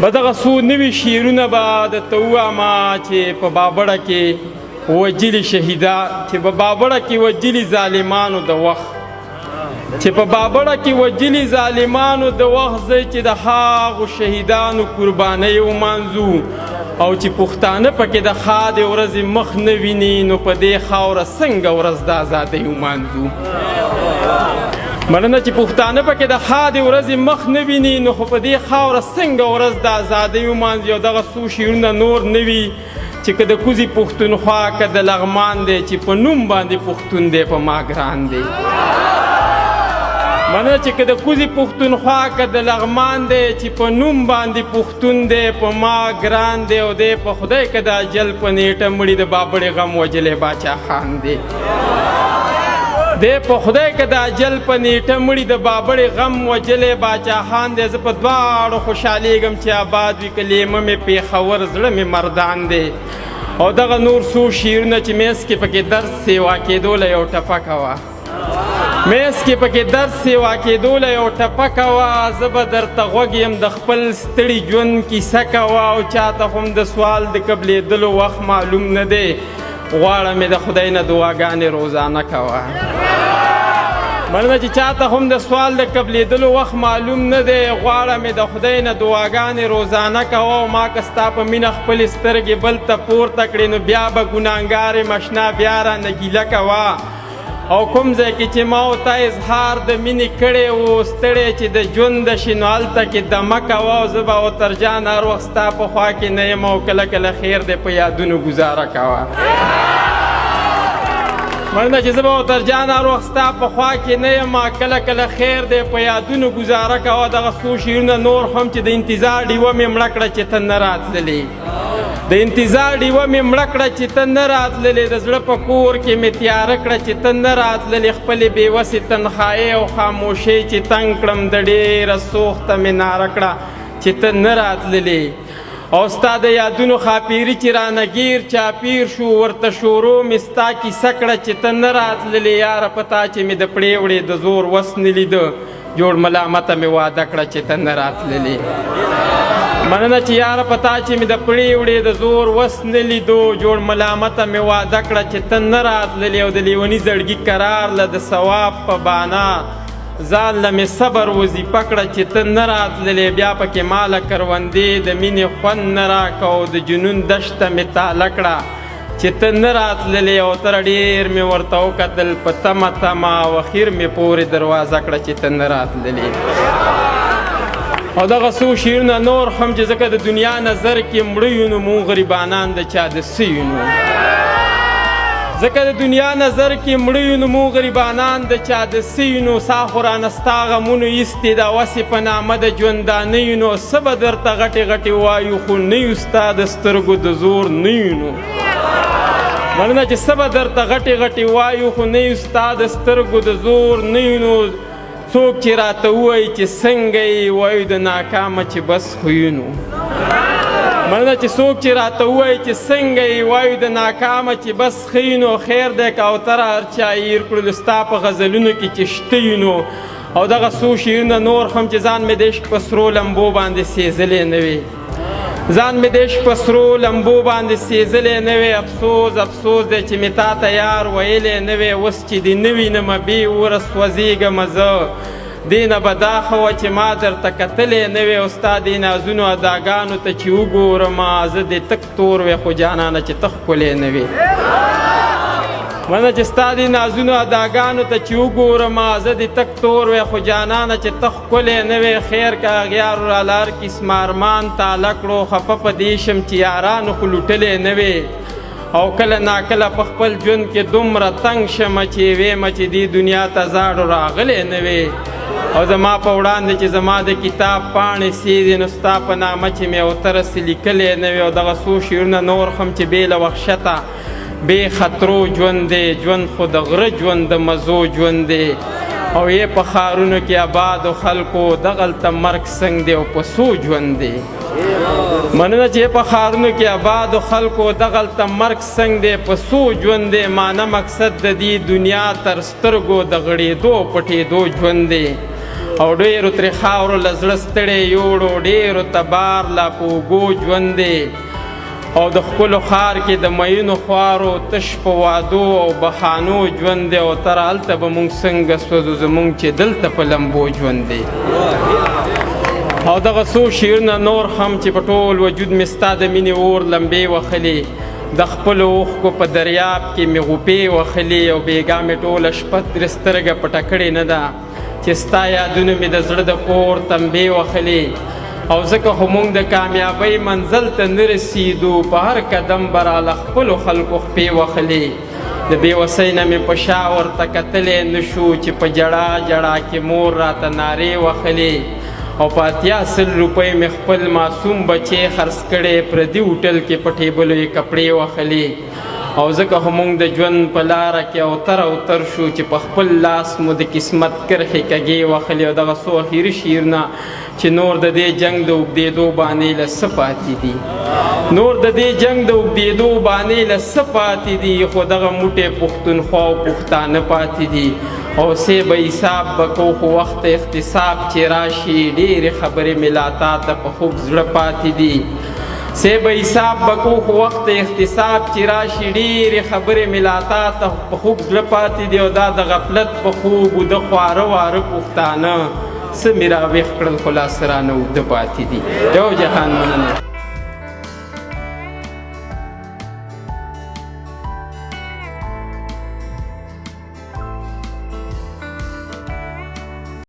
په دغه څو نوي شعرونه به درته ووایم چې په بابړه کې وژلي شهیدا، چې په بابړه کې وژلي ظالمانو د وخت، چې په بابړه کې وژلي ظالمانو د وخت، زه چې د هغو شهیدانو قربانۍ ومانځو او چې پښتانه پکې د ښادې ورځې مخ نه ویني، نو په دې خاوره څنګه ورځ د ازادۍ ومانځو؟ مننه. چې پښتانه پکې د ښادې ورځې مخ نه ویني، نو خو په دې خاوره څنګه ورځ د ازادۍ ومانځي؟ او دغه څو شعرونه نور نه وي چې که د کوزي پښتونخوا که د لغمان دی، چې په نوم باندې پښتون دی په ما ګران دی. مننه. چې که د کوزي پښتونخوا که د لغمان دی، چې په نوم باندې پښتون دی په ما ګران دی، او دی په خدای که د اجل په نیټه مړي د بابړې غم وژلی باچا خان دی. دی په خدای که د اجل په نیټه مړي د بابړې غم وژلی باچا خان دی. زه په دواړو خوشحالېږم چې آباد وي که لیمه مې پېښور، زړه مې مردان دی. او دغه نور څو شعرونه چې میس کې پکې درد سیوا کېدو له یو ټپه کوه، میس کې پکې درد سیوا کېدو له یو ټپه کوه، زه به درته غوږ یم د خپل ستړي ژوند کیسه کوه. او چاته هم د سوال د قبلېدلو وخت معلوم نه دی، غواړه مې د خدای نه دعاګانې روزانه کوه. مننه. چې چاته هم د سوال د قبلېدلو وخت معلوم نه دی، غواړه مې د خدای نه دعاګانې روزانه کوه. او ما که ستا په مینه خپلې سترګې بل ته پورته کړې، نو بیا به ګناهګار یم اشنا، بیا رانه ګیله کوه. او کوم ځای کې چې ما او تا اظهار د مینې کړی و، ستړی چې د ژوند شي، نو هلته کې دمه کوه. او زه به اوتر جان هر وخت ستا په خوا کې نه یم، او کله کله خیر دی په یادونو ګزاره کوه. مننه. چې زه به اوتر جان هر وخت ستا په خوا کې نه یم، کله کله خیر دی په یادونو ګزاره کوه. دغه څو شعرونه نور هم چې د انتظار ډیوه مې مړه کړه چې ته نه راتللې، د انتظار ډیوه مې مړه کړه چې ته نه راتللې، د زړه په کور کې مې تیاره کړه چې ته نه راتللې، خپلې بېوسې تنخایې او خاموشۍ چې تنګ کړم، د ډېره سوخته مې ناره کړه چې ته نه راتللې. او ستا د یادونو خاپیري چې رانه ګیر چاپیر شو، ورته شورو مې ستا کیسه کړه چې ته نه راتللې. یاره په تا چې مې د پړې وړې د زور وس نه لیده، جوړ ملامته مې واده کړه چې ته نه راتللې. مننه. چې یاره په تا چې مې د پړې وړې د زور وس نه لیدو، جوړ ملامته مې واده کړه چې ته نه راتللې. او د لیوني زړګي قرار له د ثواب په بانا ځان له مې صبر وظیفه کړه چې ته نه راتللې. بیا پکې ماله کروندې د مینې خوند نه راکه، او د جنون دشته مې تاله کړه چې ته نه راتللې. او تر ډېر مې ورته وکتل په تمه تمه، او اخیر مې پورې دروازه کړه چې ته نه راتللې. او دغه څو شعرونه نور هم چې ځکه د دنیا نظر کې مړه یو، نو مونږ غریبانان د چا د څه یو؟ نو ځکه د دنیا نظر کې مړه یو، نو مونږ غریبانان د چا د څه یو؟ نو سا خو رانه ستا غمونو ایستې د هوسې په نامه د ژوندانه یو، نو څه به درته غټې غټې وایو، خو نه یو ستا د سترګو د زور نه یو. نو مننه. چې څه به درته غټې غټې وایو، خو نه یو ستا د سترګو د زور نه یو. نو څوک چې راته ووایي چې څنګه یې، وایو د ناکامه چې بس خو یو. نو مننه. چې څوک چې راته ووایي چې څنګه یې، وایو د ناکامه چې بس ښه یو. نو خیر دی که اوتره هر چا هېر کړلو، ستا په غزلونو کې چې شته یو. نو او دغه څو شعرونه نور هم چې ځان مې د عشق په سرو لمبو باندې سېزلی نه وي، ځان مې د عشق په سرو لمبو باندې سېزلی نه وي، افسوس افسوس دی چې مې تا ته یار ویلی نه وي. اوس چې دې نه وینم بې اوره سوځېږم زه، دې نه به دا ښه وه چې ما درته کتلی نه وی. او ستا دې نازونو اداګانو ته چې وګورم زه، دې تک تور وی خو جانانه چې ته ښکلی نه وې. منه. چې ستا دې نازونو اداګانو ته چې وګورم زه، دې تک تور وی خو جانانه چې ته ښکلی نه وې. خیر که اغیارو را لار کیسم ارمان تاله کړو، خفه په دې شم چې یارانو خو لوټلی نه وې. او کله ناکله په خپل ژوند کې دومره تنګ شم چې ویم چې دې دنیا ته زاړو راغلی نه وې. او زما په وړاندې چې زما د کتاب پاڼې سېزې، نو ستا په نامه چې مې اوتره څه لیکلی نه وي. او دغه څو شعرونه نور هم چې بې له وحشته بې خطرو ژوند دی، ژوند خو د غره ژوند د مزو ژوند دی، او یې په ښارونو کې آبادو خلکو دغلته مرګ څنګه دی او په څو ژوند دی. مننه. چې په ښارونو کې آبادو خلکو دغلته مرګ څنګه دی په څو ژوند دی، معنی مقصد د دې دنیا تر سترګو د غړېدو پټېدو ژوند دی. او ډېرو ترې خاورو له زړه ستړی یوړو، ډېرو ته بار لا په اوږو ژوند دی. او د ښکلو ښار کې د میینو خوارو تش په وعدو او بهانو ژوند دی. او تر هلته به مونږ څنګه سوځو، زمونږ چې دلته په لمبو ژوند دی. او دغه څو شعرونه نور هم چې په ټول وجود مې ستا د مینې اور لمبې وهلې، د خپلو اوښکو په دریاب کې مې غوپې وهلې، او بېګا مې ټوله شپه ترې سترګه پټه کړې نه ده چې ستا یادونو مې د زړه د کور تنبې وهلې. او ځکه خو مونږ د کامیابۍ منزل ته نه رسېدو، په هر قدم به راله خپلو خلکو خپې وهلې. د بې وسۍ نه مې په شا ورته کتلی نه شو چې په جړا جړا کې مور راته نارې وهلې. او په 80 روپۍ مې خپل معصوم بچی خرڅ کړی، پردي هوټل کې په ټیبلو یې کپړې وهلې. او ځکه خو مونږ د ژوند په لاره کې اوتر اوتر شو چې په خپل لاس مو د قسمت کرښې کږې وهلې. او دغه څو اخري شعرونه چې نور د دې جنګ د اوږدېدو بانې له څه پاتې دي، نور د دې جنګ د اوږدېدو بانې له څه پاتې دي، خو دغه موټی پښتونخوا او پښتانه پاتې دي. او سه به حساب به کو، خو وخت اختصاب چې راشي، ډېرې خبرې مې لا تا ته په خوږ زړه پاتې دي. سه به حساب به کو، خو وخت اختصاب چې راشي، ډېرې خبرې مې لا تا ته په خوږ زړه پاتې دي. او دا د غفلت په خوب وده خواره واره پښتانه څه مې راویښ کړل، خو لا څه رانه اوده پاتې دي. یو جهان مننه.